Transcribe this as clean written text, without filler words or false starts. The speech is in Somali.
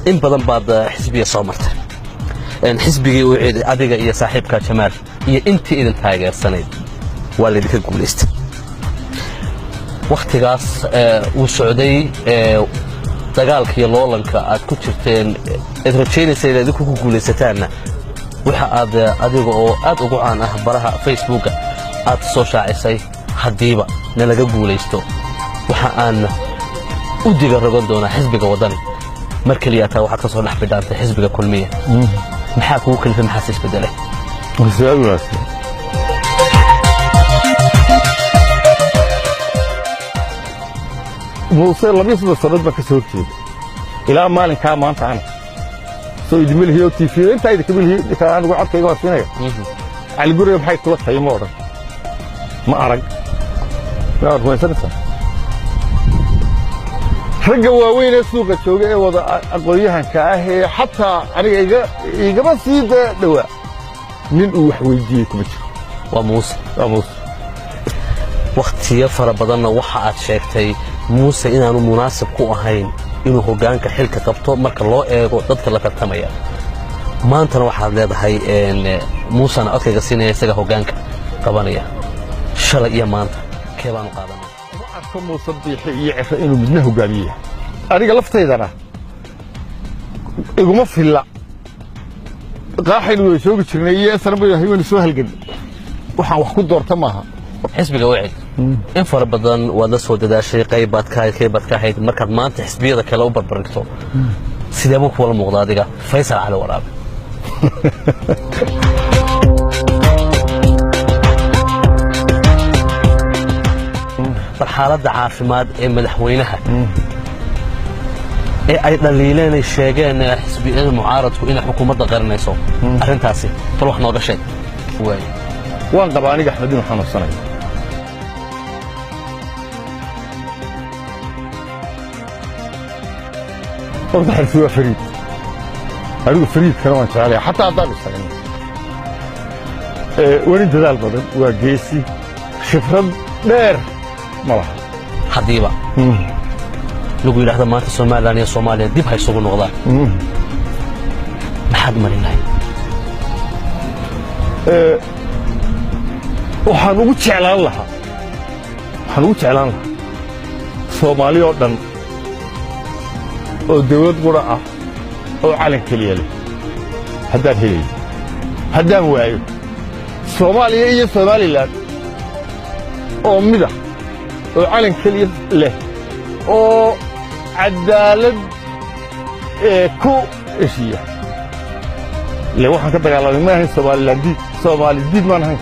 In badan baad xisbiga soo martay, xisbigii u ciiday adiga iyo saaxiibka Jamaal iyo intii idin taageersanayd waa laydinka guulaystay. Wakhtigaas uu socday dagaalka iyo loolanka aad ku jirteen eed rajaynaysa inaad idinku ku guulaysataanna, waxa aad adiga oo aad ugu caan ah baraha Facebooka aad soo shaacisay: "Haddiiba nalaga guulaysto, waxa aan u diga rogan doonaa xisbiga Waddani." Mar keliya taa waxaad ka soo dhex bidhaantay xisbiga Kulmiye. Maxaa kugu kalifay? Maxaase isbedelay? Su-aal wanaagsan. Muuse 32 sannadood baan ka soo horjeeda ilaa maalinkaa maanta. Ana soo idima lihiyo TV intaa idinkama lihiyo. Anigu codkayga waa siinaya. Cali Guriga maxay kula tahay? Ma odhan, ma arag. Miyaad rumaysanaysaa ragga waaweyn ee suuqa jooga ee wada aqoon-yahanka ah ee xataa aniga iga igama sii dhowaa, nin uu wax weydiiyey kuma jiro? Waa Muuse. Waa Muuse. Wakhtiyo fara badanna waxa aad sheegtay Muuse inaanu munaasib ku ahayn inuu hoggaanka xilka qabto marka loo eego dadka la tartamaya. Maantana waxaad leedahay Muusena codkayga siinaya, isaga hoggaanka qabanaya. Shalay iyo maanta kee baanu qaadanay? Ma arko Muuse Biixi iyo Ciro inuu midna hogaamiye. Aniga laftaydana iguma filla. Qaaxaynu wada joogi jirnay iyo esana waynu soo halgan. Waxaan wax ku doorta maaha. Xisbiga Wicid in fara badan waad la soo dadaashay, qayb baad ka ahayd, qayb baad ka ahayd. Markaad maanta xisbiyada kale u barbardhigto, sidee buu kuwala muuqda adiga Faysal Cali Waraabe? Bal xaaladda caafimaad ee madaxweynaha ee ay dhaliileen ay sheegeen xisbiyada mucaaradku inay xukuumadda qarinayso arrintaasi, bal wax nooga sheeg waay. Waan qabaa aniga Axmed inuu xanuunsanayo. Horta Xirsi waa fariid. Anigu fariidkana waan jecelaya, xataa haddaan isagno. Weli dadaal badan, waa geesi, khibrad dheer ma laha. Haddiiba lagu yidhaahdo maanta Somaliland iyo Soomaaliya dib ha isugu noqdaan, maxaad marin lahayd? Waxaan ugu jeclaan lahaa Soomaali oo dhan oo dawlad qura ah oo calan keliya leh haddaan helayo. Haddaan waayo, Soomaaliya iyo Somaliland oo mida oo calan keliya leh oo caddaalad ku heshiiya. Ile waxaan ka dagaalamay ma ahayn Somaliland diid, Soomaali diid maan ahayn.